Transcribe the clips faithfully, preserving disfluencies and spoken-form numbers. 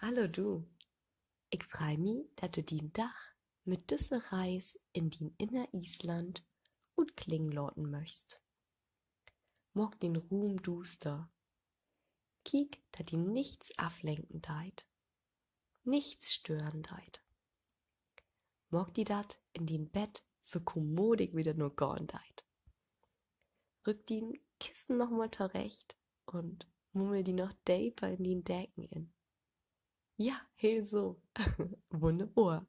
Hallo du. Ik frei mi, dat du dien Dag mit düsse Reis in dien inner Island utklingen laten möchst. Maak den Ruum duuster. Kiek, dat di nichts aflenken deit, nichts stören deit. Maak di dat in dien Bett so kommodig, wie dat nur gahn deit. Rück dien Kissen noch mal torecht un mummel di noch deper in dien Deken in. Ja, heel so. Wunnerbor.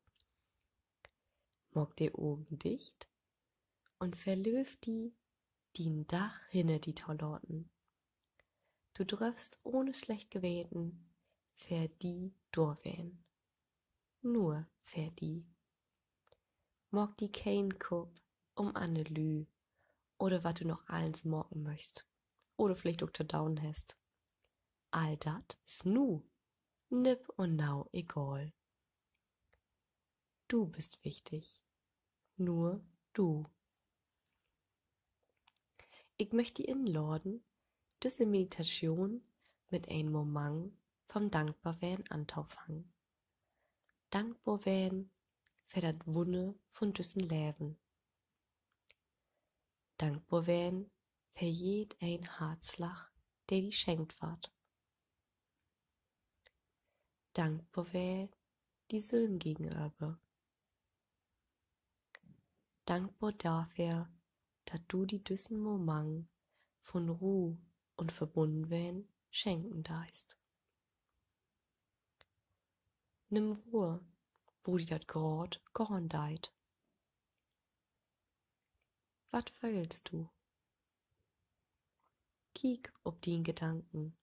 Maak de Ogen dicht un verlööv di, dien Dag hinner di to laten. Du dröffst ohne slecht Geweten för di dor ween. Nur för di. Maak di keen Kopp üm anner Lüüd oder wat du noch allens maken möchst oder villicht ok to doon hest. All dat is nu nipp un nau egal. Du büst wichtig. Nur du. Ik möch di inladen, düsse Meditation mit en Momang von Dankborween antofangen. Dankbor ween för dat Wunner von düssen Leven. Dankbor ween för jedeen Hartslag, de di schenkt warrt. Dankbor ween di sülm gegenöver. Dankbor dorför, dat du di düssen Momang von Roh un Verbundenween schenken deist. Nimm wohr, wo di dat graad gahn deit. Wat föhlst du? Kiek op dien Gedanken.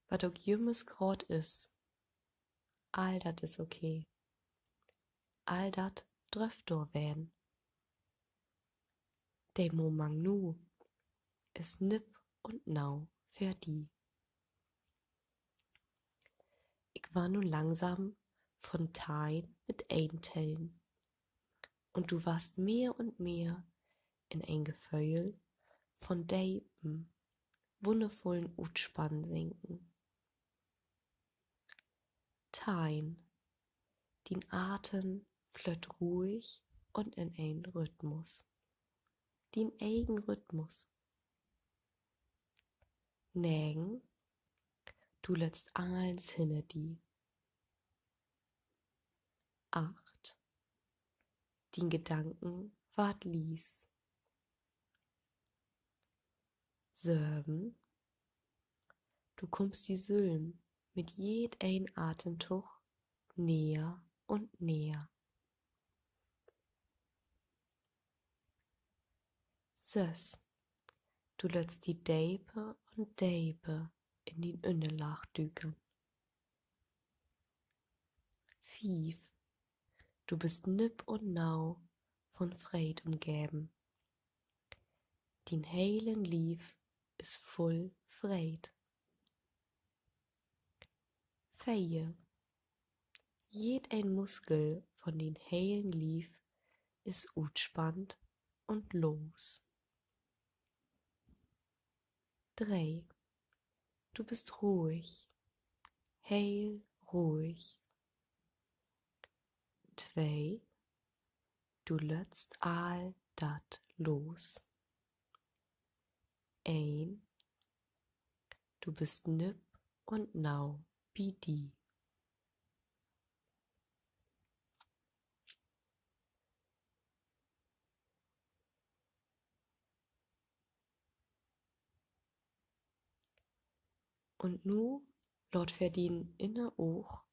Wat ok jümmers graad is, all dat is okay. All dat dröff dor ween. De Momang nu is nipp un nau för di. Ik warr nu langsam von teihn bit een tellen. Un du warrst mehr un mehr in en Geföhl von depen, wunnervullen Utspannen sinken. Teihn. Dien Aten flött ruhig un in en Rhythmus. Dien egen Rhythmus. Negen. Du lettst allens hinner di. Acht. Dien Gedanken warrt lies. Söven. Du kummst di sülm mit jedeen Atentog neger un neger. Söss. Du lettst di deper un deper in dien Ünnerlaag düken. Fief. Du büst nipp un nau von Freed ümgeven. Dien helen Lief is vull Freed. Veer. Jedeen Muskel von dien helen Lief is utspannt un los. Dree. Du büst ruhig, heel ruhig. Twee. Du lettst all dat los. Een. Du büst nipp un nau bi di. Un nu laat vör dien inner Oog,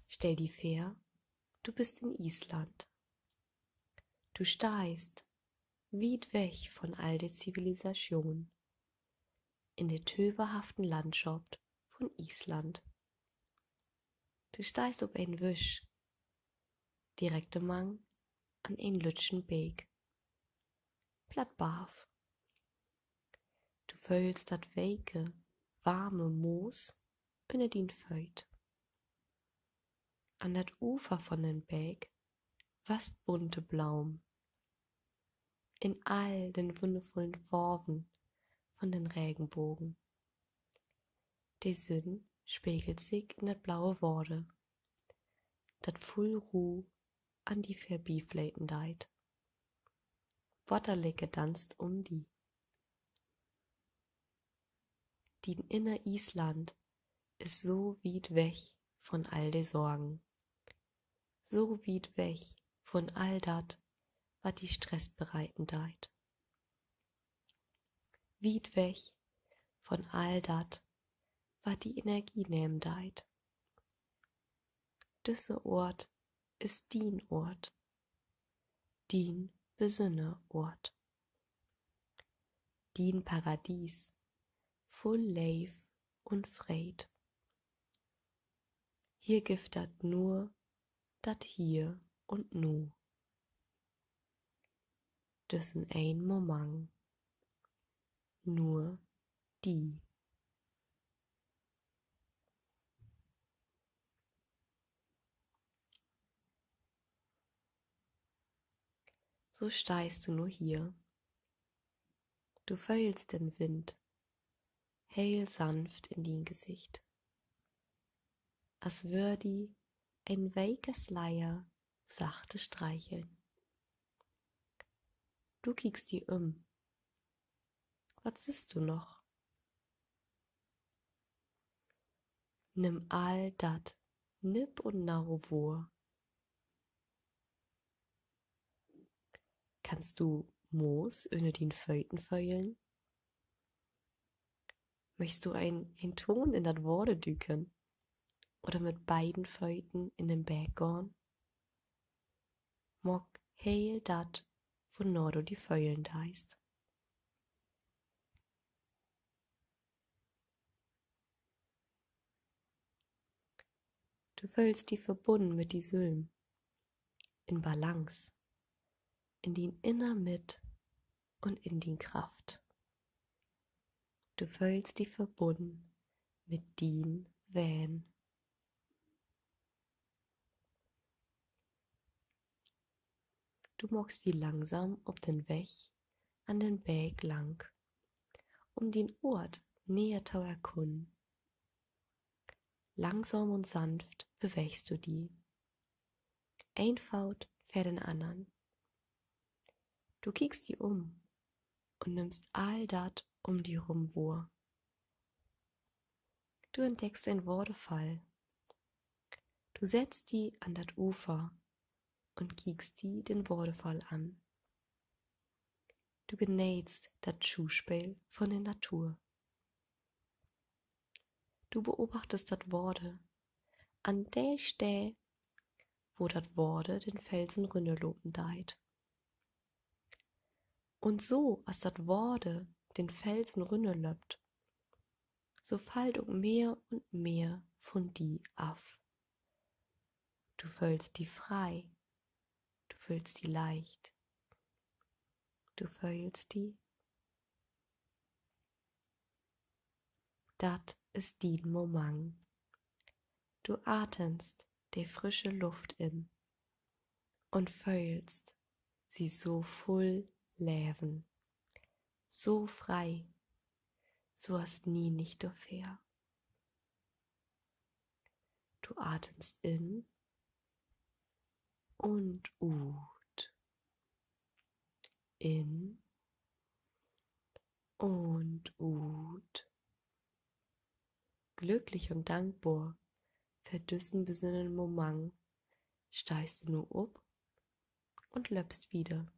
stell di vör, du büst in Island. Du steihst wiet weg von all de Zivilisation in de töverhaften Landschop von Island. Du steihst op en Wisch, direktemang an en lüttschen Beek. Platt barf. Du föhlst dat weke, warme Moos ünner dien Fööt. An dat Ufer von den Beek wasst bunte Blomen in all den wunnervullen Farven von den Regenbogen. De Sünn spegelt sik in dat blaue Water, dat vull Roh an di vörbifleten deit. Waterlilje danzt üm di. Dien inner Island is so wiet weg von all de Sorgen, so wiet weg von all dat, wat di Stress bereiten deit, wiet weg von all dat, wat di Energie nehmen deit. Düsse Oort is dien Oort, dien besünner Oort, dien Paradies, vull Leev un Freed. Hier gifft dat nur dat Hier un Nu. Düssen een Moment. Nur di. So steihst du nu hier. Du föhlst den Wind heel sanft in dien Gesicht, as wöör di en weke Sleier sachte streicheln. Du kiekst di üm. Wat sühst du noch? Nimm all dat nipp un nau wohr. Kannst du Moos ünner dien Föten föhlen? Möchst du en, en Toon in dat Water dükern oder mit beiden Föten in den Beek gahn? Maak heel dat, wona du di föhlen deist. Du föhlst di verbunnen mit di sülm, in Balance, in dien inner Mitt un in dien Kraft. Du föhlst di verbunnen mit dien Ween. Du maakst di langsam op den Weg an den Beek lang, üm dien Oort neger to erkunnen. Langsam un sanft beweegst du di, een Foot vör den annern. Du kiekst di üm un nimmst all dat üm di rüm wohr. Du entdeckst en Waterfall. Du settst di an dat Ufer un kiekst di den Waterfall an. Du geneetst dat Schuuspeel von de Natur. Du beobachtest dat Water an de Steed, wo dat Water den Felsen rünnerlopen deit. Un so as dat Water den Felsen rünnerlöppt, so fallt ok mehr un mehr von di af. Du föhlst di frei. Du föhlst di leicht. Du föhlst di, dat is dien Moment. Du atenst de frische Luft in un föhlst se so vull Leven, so frei, so as nie nich dorvör. Du atenst in un ut. In un ut. Glücklich un dankbor för düssen besünneren Moment steihst du nu op un löppst wieder.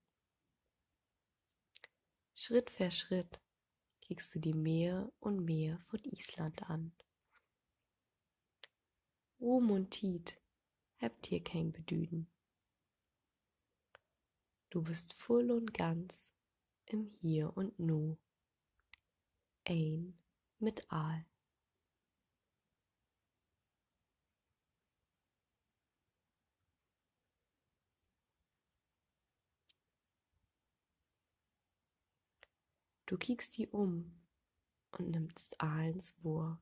Schritt för Schritt kiekst du di mehr un mehr von Island an. Ruum un Tiet hebbt hier keen Bedüden. Du büst vull un ganz im Hier un Nu, een mit all. Du kiekst di üm un nimmst allens wohr.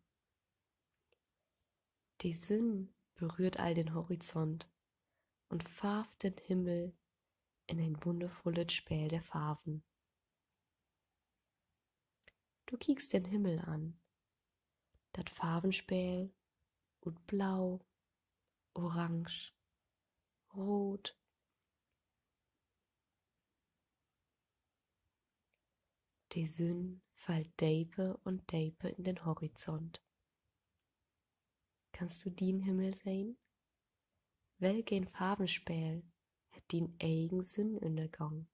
De Sünn berührt all den Horizont un farvt den Himmel in en wunnervullet Speel der Farven. Du kiekst den Himmel an. Dat Farvenspeel ut Blau, Orange, Root. De Sünn fallt deper un deper in den Horizont. Kannst du dien Himmel sehn? Welk en Farvenspeel hett dien egen Sünnenünnergang?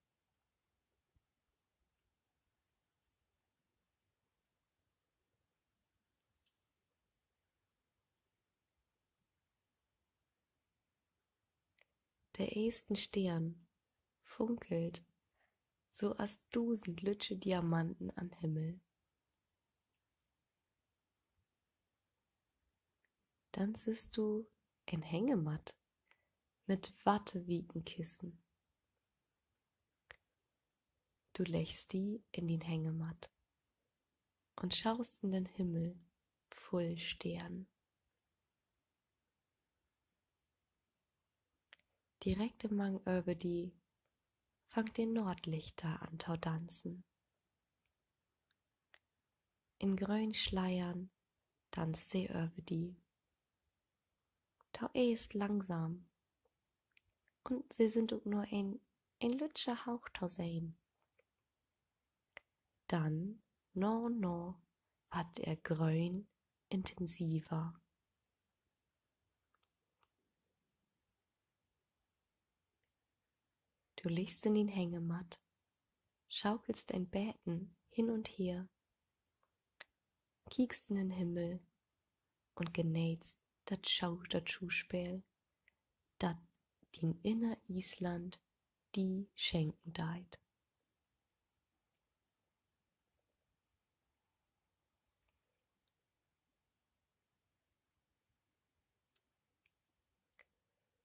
De eersten Steern funkelt so as dusend lüttje Diamanten an'n Himmel. Denn sühst du en Hängematt mit watte wieken Kissen. Du leggst di in dien Hängematt un schaust in den Himmel vull Steern. Direkt mang över di fangt de Noordlichter an to danzen. In gröön Sleiern danzt se över di. Toeerst langsam. Un se sünd ok nur en, en lüttje Hauch to sehn. Denn, na un na, warrt ehr Gröön intensiver. Du liggst in dien Hängematt, schaukelst en beten hin un her, kiekst in den Himmel un geneetst dat Schau-, dat Schauspeel, dat dien inner Island di schenken deit.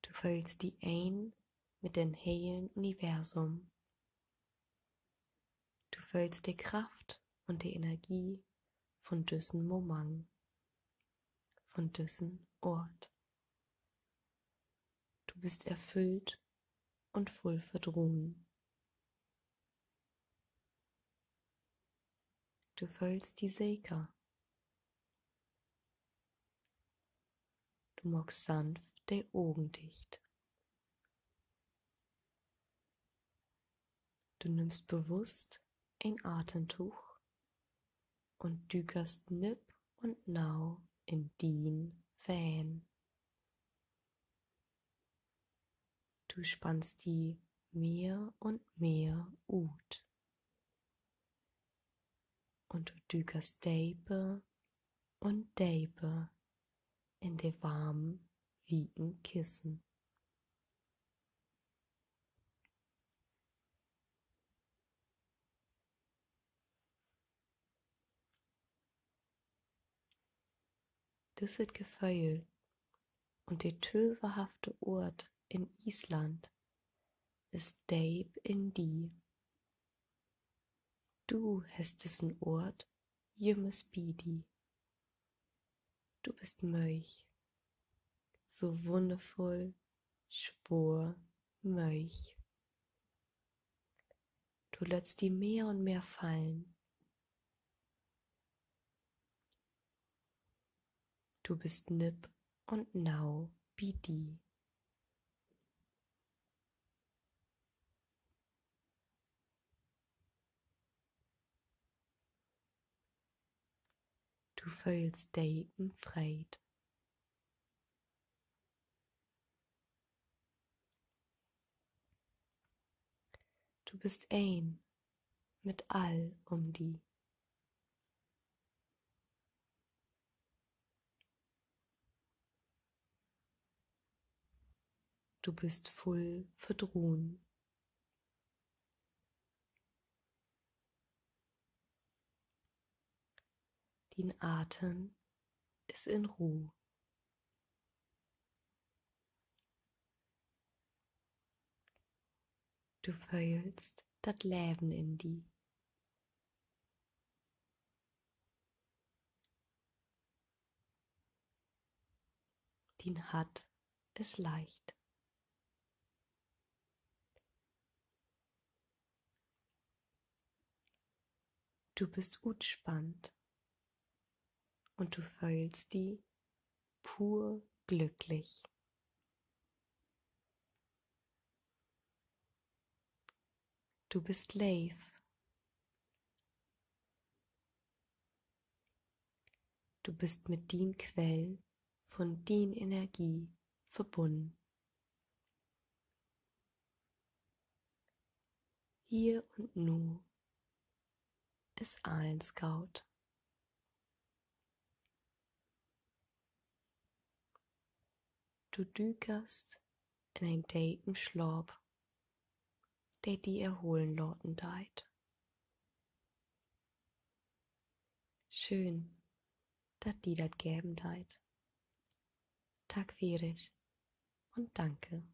Du föhlst di een mit den helen Universum. Du föhlst de Kraft un de Energie von düssen Moment, von düssen Oort. Du büst erfüllt un vull Vertroen. Du föhlst di seker. Du maakst sanft de Ogen dicht. Du nimmst bewusst en Atentoog un dükerst nipp un nau in dien Ween. Du spannst di mehr un mehr ut. Un du dükerst deper un deper in de warmen, wieken Kissen. Düsset Geföhl un de töverhafte Oort in Island is deep in di. Du hest düssen Oort jümmers bi di. Du büst mööd. So wunnervull, swoor, mööd. Du lettst di mehr un mehr fallen. Du büst nipp un nau bi di. Du föhlst depen Freed. Du büst een mit all üm di. Du büst vull Vertroen. Dien Aten is in Roh. Du föhlst dat Leven in di. Dien Hart is leicht. Du büst utspannt. un du föhlst di pur glücklich. Du büst leev. Du büst mit dien Quell vun dien Energie verbunnen. Hier un nu is allens goot. Du dükst in en depen Slaap, de di erholen laten deit. Schöön, dat di dat geven deit. Tak för 't un danke.